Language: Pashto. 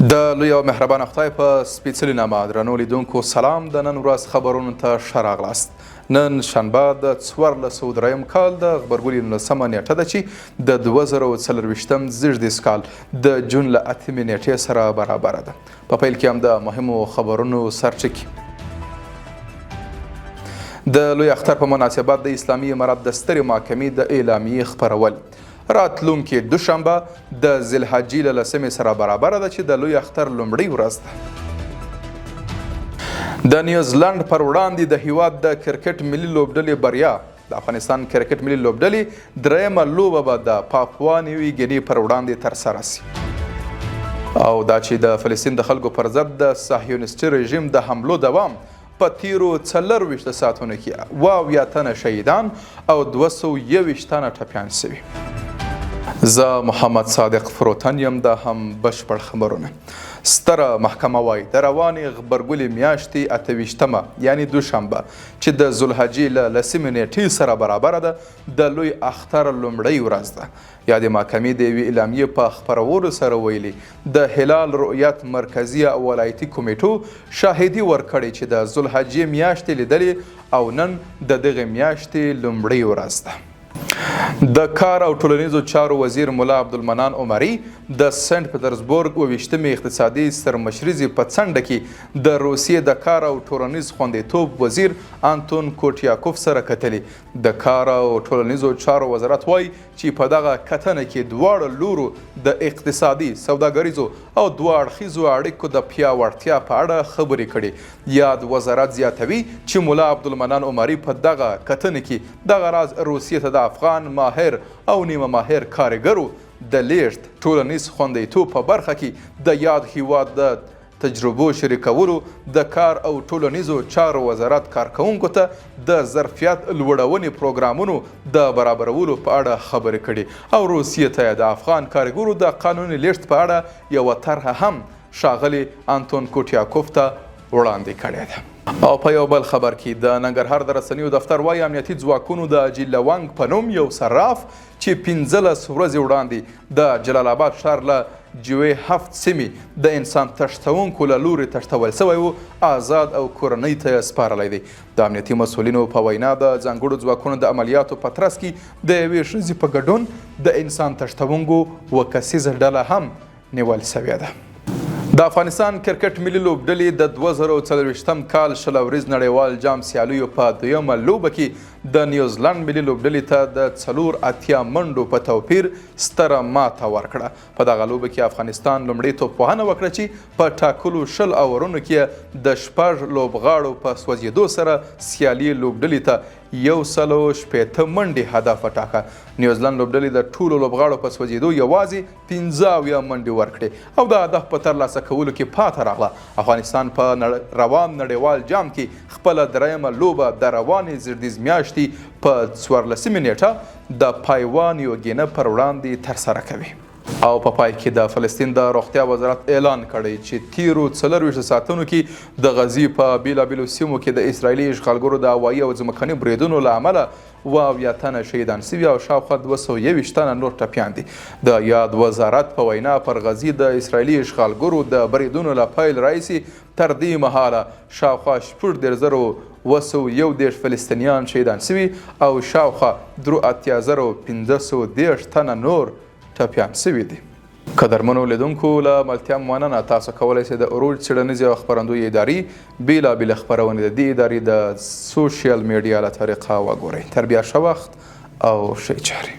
د لوی او مهربان خدای په سپېڅلي نامه درنو لیدونکو سلام. د نن ورځ خبرونو ته ښه راغلاست. نن شنبه د 1403 کال د غبرګولي 19مه نیټه ده چې د 2024 زیږدیز کال د جون له 8مې نیټې سره برابره ده. په پیل کې هم د مهمو خبرونو سرټکي. د لوی اختر په مناسبت د اسلامي امارت د سترې محکمې د اعلامیې خپرول. راتلونکې دوشنبه د ذوالحجې له 10مې سره برابره ده چې د لوی اختر لومړۍ ورځ ده. د نیوزلنډ پر وړاندې د هیواد د کرکټ ملي لوبډلې بریا. د افغانستان کرکټ ملي لوبډلې درېیمه لوبه به د پاپوا نیوي ګینې پر وړاندې ترسره شي. او دا چې د فلسطین د خلکو پر ضد د صهیونیستي رژیم د حملو دوام، په تیرو 24 ساعتونو کې 72 تنه شهیدان او 221 تنه ټپیان شوي. زه محمد صادق فروتن یم، دا هم بشپړ خبرونه. ستره محکمه وایي د روانې غبرګولې میاشتې 28مه یعنی دوشنبه چې د ذوالحجې له 10مې نیټې سره برابره ده، د لوی اختر لومړۍ ورځ ده. یادې محکمې د یوې اعلامیې په خپرولو سره ویلي، د هلال رؤیت مرکزي او ولایتي کمیټو شاهدي ورکړې چې د ذوالحجې میاشتې لیدلې او نن د دغې میاشتې لومړۍ ورځ ده. د کار او ټولنیزو چارو وزیر ملا عبدالمنان عمري د سنت پترزبورګ 27مې اقتصادي سرمشریزې په څنډه کې د روسیې د کار او ټولنیز خوندیتوب وزیر انتون کوټیاکوف سره کتلي. د کار او ټولنیزو چارو وزارت وایي چې په دغه کتنه کې دواړو لورو د اقتصادي، سوداګریزو او دوه اړخیزو اړیکو د پیاوړتیا په اړه خبرې کړې. یاد وزارت زیاتوي چې ملا عبدالمنان عمري په دغه کتنه کې دغه راز روسیې ته د افغان ماهر او نیمه ماهر کارګرو د لیږد، ټولنیز خوندیتوب په برخه کې د یاد هیواد د تجربو شریکولو، د کار او ټولنیزو چارو وزارت کارکوونکو ته د ظرفیت لوړونې پروګرامونو د برابرولو په اړه خبرې کړې او روسیې ته د افغان کارګرو د قانوني لیږد په اړه یوه طرحه هم ښاغلي انتون کوټیاکوف ته وړاندې کړې ده. او په یو بل خبر کې د ننګرهار د رسنیو دفتر وایي امنیتي ځواکونو د حاجي لونګ په نوم یو صراف چې 15 ورځې وړاندې د جلال آباد ښار له جوې 7 سیمې د انسان تښتونکو له لوري تښتول شوی و، آزاد او کورنۍ ته یې سپارلی دی. د امنیتي مسؤلینو په وینا د ځانګړو ځواکونو د عملیاتو په ترڅ کې د یوې ښځې په ګډون د انسان تښتونکو اووه کسیزه ډله هم نیول شوې ده. د افغانستان کرکټ ملي لوبډلې د 2024 کال 20 اوریز نړیوال جام سیالیو په دویمه لوبه کې د نیوزلنډ ملي لوبډلې ته د 84 منډو په توپیر ستره ماته ورکړه. په دغه لوبه کې افغانستان لومړی توپوهنه وکړه چې په ټاکلو 20 اوورونو کې د 6 لوبغاړو په سوځېدو سره سیالي لوبډلې ته 160 منډې هدف وټاکه. نیوزلنډ لوبډلې د ټولو لوبغاړو په سوځېدو یوازې 75 منډې ورکړې او د هدف په ترلاسه کولو کې پاته راغله. افغانستان په روان نړیوال جام کې خپله درېیمه لوبه د روانې زیږدیز میاشتې په 14مې نیټه د پایوا نیوګینه پر وړاندې ترسره کوي. او په پای کې د فلسطین د روغتیا وزارت اعلان کړی چې تیرو 24 ساعتونو کې د غزې په بیلابیلو سیمو کې د اسرایلي اشغالګرو د هوایي او ځمکني بریدونو له امله 72 تنه شهیدان شوي او شاوخوا 221 تنه نور ټپیان دي. د یاد وزارت په وینا پر غزې د اسرایلي اشغالګرو د بریدونو له پیل راهیسې تر دې مهاله شاوخوا 36,731 فلسطینیان شهیدان شوي او شاوخوا 83,530 تنه نور ټپیان شوي دي. قدرمنو لیدونکو له ملتیا مننه. تاسو کولی شئ د عروج څېړنیزې او خپرندویې ادارې بېلابېلې خپرونې د دې ادارې د سوشیل میډیا له طریقه وګورئ. تر بیا ښه وخت او ښې چارې.